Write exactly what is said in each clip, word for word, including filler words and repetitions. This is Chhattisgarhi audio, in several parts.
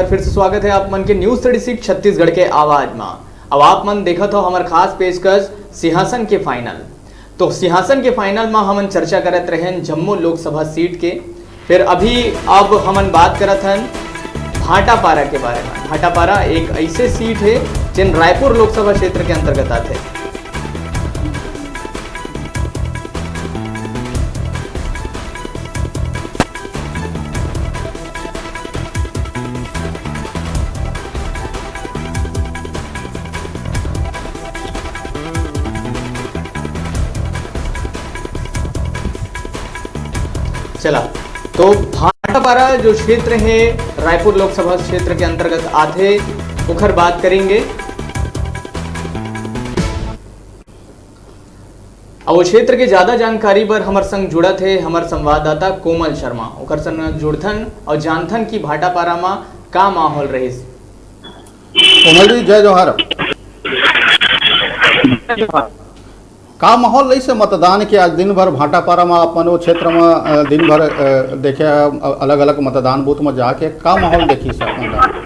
फिर से स्वागत है आप मन के न्यूज़ थर्टी सिक्स छत्तीसगढ़ के आवाज मा। अब आप मन देखत हो हमर खास पेशकश सिंहासन के फाइनल। तो सिंहासन के फाइनल मा हमन चर्चा करत रहेन जम्मो लोकसभा सीट के। फिर अभी अब हमन बात करत हन भाटापारा के बारे में। भाटापारा एक ऐसे सीट है जिन रायपुर लोकसभा क्षेत्र के अंतर्गत आते। चला, तो भाटापारा जो क्षेत्र है, रायपुर लोकसभा क्षेत्र के अंतर्गत आथे, ओखर बात करेंगे। अउ वो क्षेत्र के ज्यादा जानकारी बर हमर संग जुड़त हे हमर संवाददाता कोमल शर्मा। ओकर संग जुड़थन अउ जानथन कि भाटापारा म का माहौल रहिस। कोमल जी, जय जोहार। का माहौल रहिस हे मतदान के? आज दिन भर भाटापारा म अपन वो क्षेत्र म, अ, दिन भर, अ, देखे, अ, अलग-अलग मतदान बूथ म जाके का माहौल देखिस अपन?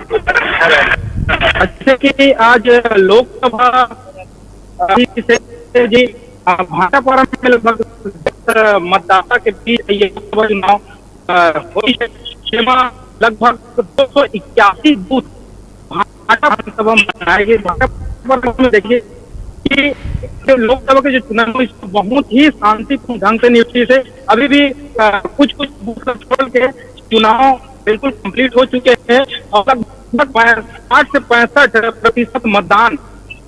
जैसे कि आज लोकसभा अ, जी, अ, भाटापारा में लगभग, अ, मतदाता के बीच ये लोकसभा चुनाव, अ, होई है, जेमा लगभग दो सौ इक्यासी बूथ भाटा विधानसभा में बनाए गए। भाटापारा में देखिए कि जो लोकसभा के जो चुनाव हुई, इसको बहुत ही शांतिपूर्ण ढंग से निपटी से। अभी भी, अ, कुछ कुछ बूथ छोड़ के चुनाव बिल्कुल कंप्लीट हो चुके हैं और लगभग पै-, साठ से पैंसठ प्रतिशत मतदान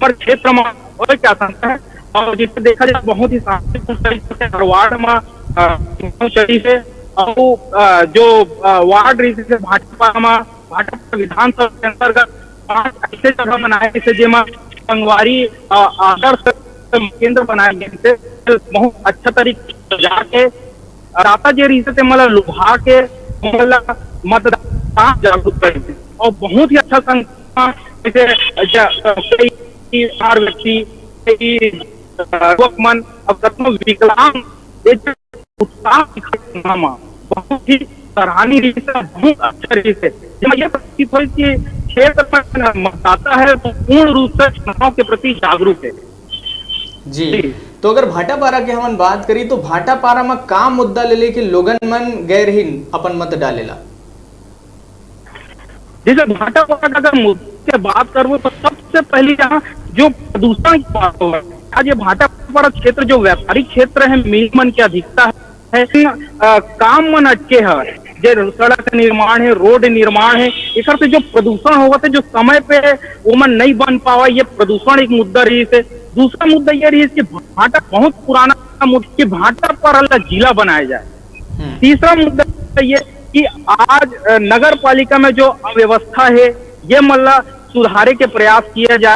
पर क्षेत्र में होए के आशंका है। और जिसे देखा जाए, बहुत ही शांतिपूर्ण तरीके से हर वार्ड में, अ, चुनाव चली है। और, अ, जो, अ, वार्ड रही, जैसे भाटापारा में, भाटापारा विधानसभा के अंतर्गत पांच ऐसे जगह बनाए गए थे, जेमा संगवारी, अ, आदर्श केंद्र बनाए गए थे। बहुत अच्छा तरीके से सजा के दाता जे रहिस हे, तेमन ला लुभा के, ओमन ला मतदान जागरूक करे। और बहुत ही अच्छा संस्था, जैसे ज-, कई बीमार व्यक्ति, कई, अ, युवक मन, अब कतनो विकलांग, ये जो उत्साह दिखाई देना मा, बहुत ही सराहनीय रहिस हे, बहुत अच्छा रहिस हे। जेमा ये प्रतीत होइस कि क्षेत्र में मतदाता है, वो पूर्ण रूप से चुनाव के प्रति जागरूक है। जी। जी। तो अगर भाटापारा के हमन बात करी, तो भाटापारा म का मुद्दा ले लेके लोगन मन गए रहिन अपन मत डाले ला? जैसे भाटापारा का अगर मुद्दा के बात करबो, तो सबसे पहले यहाँ जो प्रदूषण की बात हो, आज ये भाटापारा क्षेत्र जो व्यापारिक क्षेत्र है, मिल मन की अधिकता है, है, अ, काम मन अटके ह, जे सड़क निर्माण है, रोड निर्माण है, एकर से जो प्रदूषण होवत है, जो समय पे ओमन नहीं बन पावा, ये प्रदूषण एक मुद्दा रहिस हे। दूसरा मुद्दा ये रहिस कि भाटा बहुत पुराना मुद्दा कि भाटापारा ला जिला बनाया जाए। हम्म। तीसरा मुद्दा ये कि आज, अ, नगर पालिका में जो अव्यवस्था है, ये मन ला सुधारे के प्रयास किया जाए।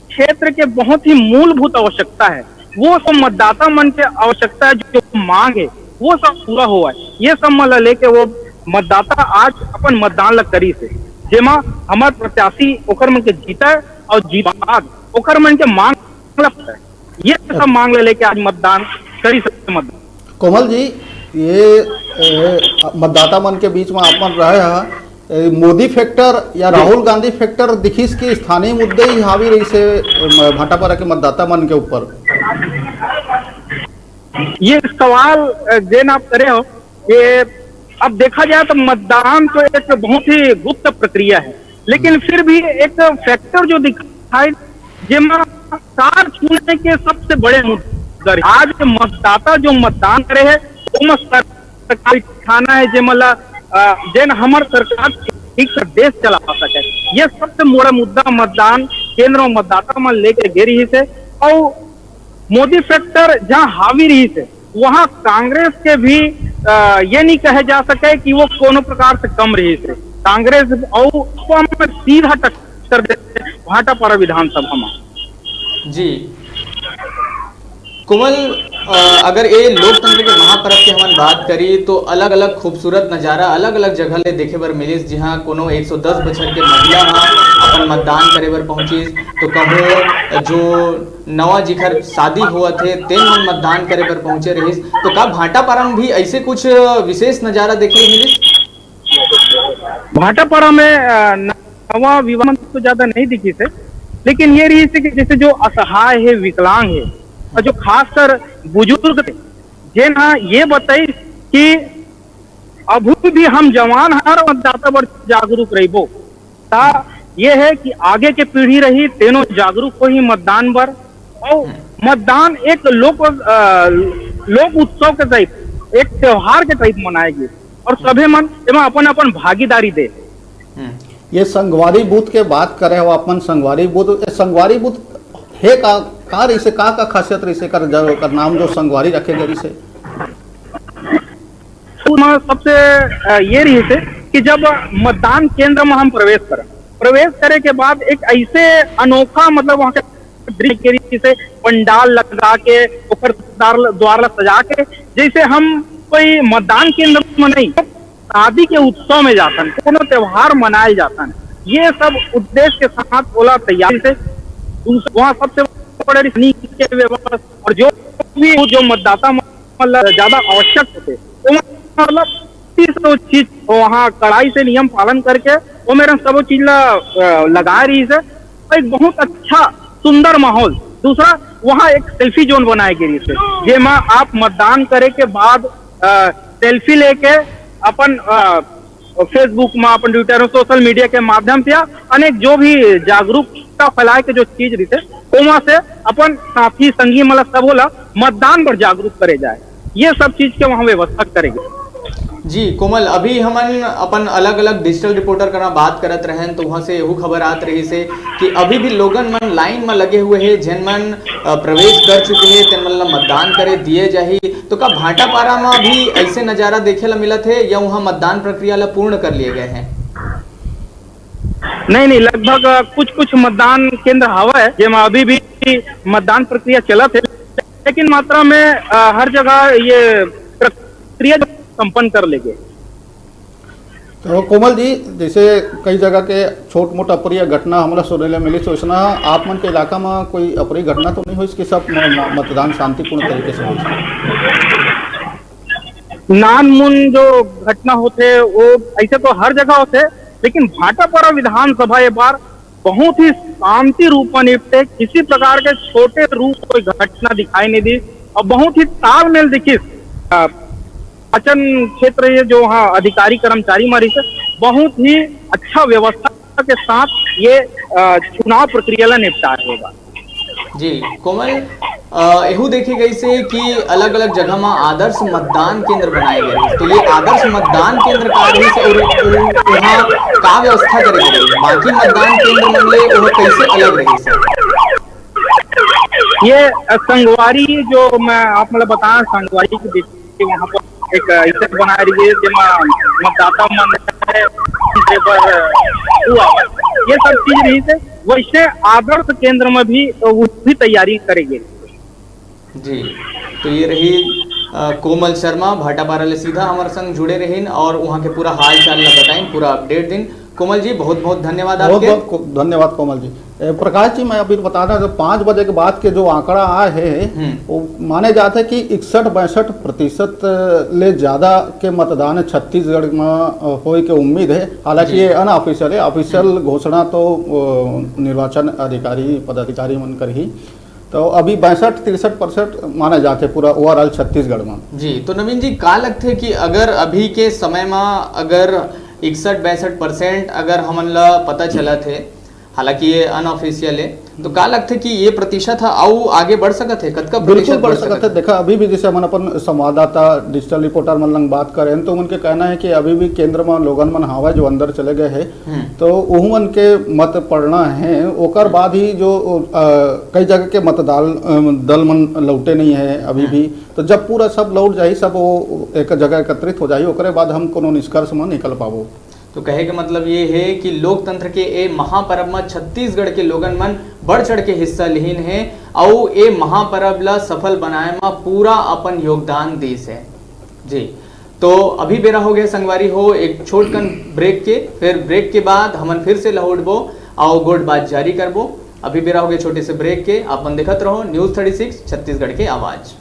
क्षेत्र के बहुत ही मूलभूत आवश्यकता है, वो सब मतदाता मन के आवश्यकता है, जो मांग है, वो सब पूरा होवय। ये सब मन ला लेके वो मतदाता आज अपन मतदान ला करिस हे, जेमा हमर प्रत्याशी ओकर मन के जीतय और जीत बाद ओकर मन के मांग ला पूरा करय। ये सब मांग ला लेके आज मतदान करिस हे, मतदान। कोमल जी, ये, ए, मतदाता मन के बीच में आप मन रहे ह, ए, मोदी फैक्टर या राहुल गांधी फैक्टर दिखिस कि स्थानीय मुद्दे ही हावी रहिस हे, ए, म-, भाटापारा के मतदाता मन के ऊपर? ये सवाल, अ, जेन आप करे हो, ये अब देखा जाए तो मतदान तो एक बहुत ही गुप्त प्रक्रिया है, लेकिन फिर भी एक फैक्टर जो दिखाई, जेमा कार छूने के सबसे बड़े मुद्दा रहे। आज के मतदाता जो मतदान करे है, ओमा सरकार थाना है, जेमा ला, अ, जेन हमर सरकार ठीक से देश चला सके, ये सबसे बड़ा मुद्दा मतदान केंद्र में मतदाता मन लेके गे रहिस हे। और मोदी फैक्टर जहां हावी रहिस हे, वहां कांग्रेस के भी, अ, ये नहीं कहे जा सके कि वो कोनो प्रकार से कम रहिस हे। कांग्रेस और सीधा टक्कर दे भाटापारा विधानसभा में। जी। कोमल, अ, अगर ए लोकतंत्र के महापर्व के हमन बात करी, तो अलग-अलग खूबसूरत नजारा अलग-अलग जगह ले देखे बर मिलिस, जिहां कोनो एक सौ दस बछर के महिला ह अपन मतदान करे बर पहुंचिस, तो कहूं जो नवा जिखर शादी होवत हे, तेन मन मतदान करे बर पहुंचे रहिस। तो का भाटापारा म भी ऐसे कुछ विशेष नजारा देखे ल मिलिस? भाटापारा में अ, नवा विवाह मन तो ज्यादा नहीं दिखिस हे, लेकिन ये रहिस हे कि जैसे जो असहाय हे, विकलांग हे, और जो खासकर बुजुर्ग थे, जेन हा ये बताइस कि अभी भी हम जवान हर मतदाता बर जागरूक रहिबो। ता ये है कि आगे के पीढ़ी रही, तेनो जागरूक होही मतदान बर। और मतदान एक लोक अ, लोक उत्सव के टाइप, एक त्योहार के टाइप मनाए गे, और सभे मन एमा अपन अपन भागीदारी दे। ये संगवारी बूथ के बात करे हो अपन, संगवारी बूथ, ये संगवारी बूथ हे का, का रहिसे, का का खासियत रहिसे, कर जब कर नाम जो संगवारी रखे गे रहिसे? ओमा सबसे अ, ये रहिसे कि जब मतदान केंद्र में हम प्रवेश करन, प्रवेश करे के बाद एक ऐसे अनोखा, मतलब, वहाँ के दृश्य के रहिसे, पंडाल लगा के, ओकर द्वार द्वार ला सजा के, जैसे हम कोई मतदान केंद्र में नहीं, शादी के उत्सव में जाथन, कोनो त्योहार मनाए जाथन, ये सब उद्देश्य के साथ ओला तैयारी से दूस-, वहाँ सबसे बड़े रहिसे के व्यवस्था और जो भी जो मतदाता मतलब ज्यादा आवश्यक होथे, ओमन मतलब तीस चीज वहाँ कड़ाई से नियम पालन करके ओमे रंग सबो चीज ला अ, लगाए रहिसे। एक बहुत अच्छा सुंदर माहौल। दूसरा, वहाँ एक सेल्फी जोन बनाए गे रहिसे, जेमा आप मतदान करे के बाद अ, सेल्फी लेके अपन अ, Facebook में, अपन ट्विटर में, सोशल मीडिया के माध्यम से या अनेक जो भी जागरूकता फैलाए के जो चीज रहिसे, ओमा से अपन साथी संगी मतलब सबो ला मतदान बर जागरूक करे जाए, ये सब चीज के वहाँ व्यवस्था करे गे। जी कोमल, अभी हमन अपन अलग-अलग डिजिटल रिपोर्टर करा बात करत रहेन, तो वहाँ से एहू खबर आत रहिसे कि अभी भी लोगन मन लाइन में लगे हुए हे, जेन मन अ, प्रवेश कर चुके हे, तेन मन ला मतदान करे दिए जाही। तो का भाटापारा में भी ऐसे नजारा देखे ला मिलत हे या वहाँ मतदान प्रक्रिया ला पूर्ण कर लिए गए हे? नहीं, नहीं, लगभग अ, कुछ कुछ मतदान केंद्र हवय, जेमा अभी भी मतदान प्रक्रिया चलत हे, लेकिन मात्रा में अ, हर जगह ये प्रक्रिया संपन्न कर ले गे। तो कोमल जी, जैसे कई जगह के छोट मोट अप्रिय घटना हमला सुने ले मिलिस, वैसना आप मन के इलाका में कोई अप्रिय घटना तो नहीं होइस कि सब म-, म-, मतदान शांतिपूर्ण तरीके से होइस? नानमुन जो घटना होथे, वो ऐसे तो हर जगह होथे, लेकिन भाटापारा विधानसभा ये बार बहुत ही शांति रूप में निपटे, किसी प्रकार के छोटे रूप कोई घटना दिखाई नहीं दी और बहुत ही तालमेल दिखिस। अ, निर्वाचन क्षेत्र ये जो वहाँ अधिकारी कर्मचारी मन रहिसे, बहुत ही अच्छा व्यवस्था के साथ ये अ, चुनाव प्रक्रिया ला निपटाए हे बा। जी कोमल, अ, एहू देखे गइसे कि अलग-अलग जगह म आदर्श मतदान केंद्र बनाए गए रहिस। तो ये आदर्श मतदान केंद्र का रहिस और उ-, उहाँ का व्यवस्था करे गए रहिस? बाकी मतदान केंद्र मन ले ओह कैसे अलग रहिस? ये अ, संगवारी जो मैं आप मतलब बताया, संगवारी के बीच के वहाँ पर एक अ, ऐसे बनाए रहिए जेमा मतदाता मन है, उनके पर हुआ। ये सब चीज रहिस हे, वैसे आदर्श केंद्र में भी अ, वो भी तैयारी करे गे। जी, तो ये रही अ, कोमल शर्मा भाटापारा ले सीधा हमारे संग जुड़े रहिन और वहाँ के पूरा हाल चाल ला बताइन, पूरा अपडेट दिन। कोमल जी, बहुत बहुत धन्यवाद बहुत आपके। बहुत को- धन्यवाद कोमल जी। ए, प्रकाश जी, मैं अभी बता रहा जो पाँच बजे के बाद के जो आंकड़ा आए हे, हम्म। वो माने जाथे कि इकसठ बासठ प्रतिशत ले ज्यादा के मतदान छत्तीसगढ़ में अ, होए के उम्मीद हे। हालांकि जी। ये अनऑफिशियल हे, ऑफिशियल घोषणा तो अ, निर्वाचन अधिकारी, पदाधिकारी मन करही। तो अभी बासठ तिरसठ परसेंट माने जाथे पूरा ओवरऑल छत्तीसगढ़ में। जी, तो नवीन जी, का लगथे कि अगर अभी के समय में अगर इकसठ बासठ परसेंट अगर हमन ला पता चलत हे, हालांकि ये अनऑफिशियल हे, तो का लगथे कि ये प्रतिशत ह अउ आगे बढ़ सकत हे? कतका बिल्कुल प्रतिशत बढ़ सकत हे। देखा, अभी भी जैसे हमन अपन संवाददाता, डिजिटल रिपोर्टर मन लंग बात करें, तो उनके कहना है कि अभी भी केंद्र में लोगन मन हावय जो अंदर चले गए हैं, हम्म। तो उहू मन के मत पड़ना है। ओकर बाद ही जो अ, कई जगह के मतदान अ, दल मन लौटे नहीं है अभी भी, तो जब पूरा सब लौट जाही, सब वो एक जगह एकत्रित हो जाही, ओकरे बाद हम कोनो निष्कर्ष में निकल पाबो। तो कहे के मतलब ये है कि लोकतंत्र के ए महापर्व में छत्तीसगढ़ के लोगन मन बढ़ चढ़ के हिस्सा लिहिन हे अउ ए महापर्व ला सफल बनाए में पूरा अपन योगदान दीस हे। जी, तो अभी बेरा हो गया संगवारी हो एक छोटकन ब्रेक के, फिर ब्रेक के बाद हमन फिर से लहुटबो अउ गोठ बात जारी करबो। अभी बेरा हो गया छोटे से ब्रेक के, अपन देखत रहो न्यूज़ थर्टी सिक्स छत्तीसगढ़ के आवाज़।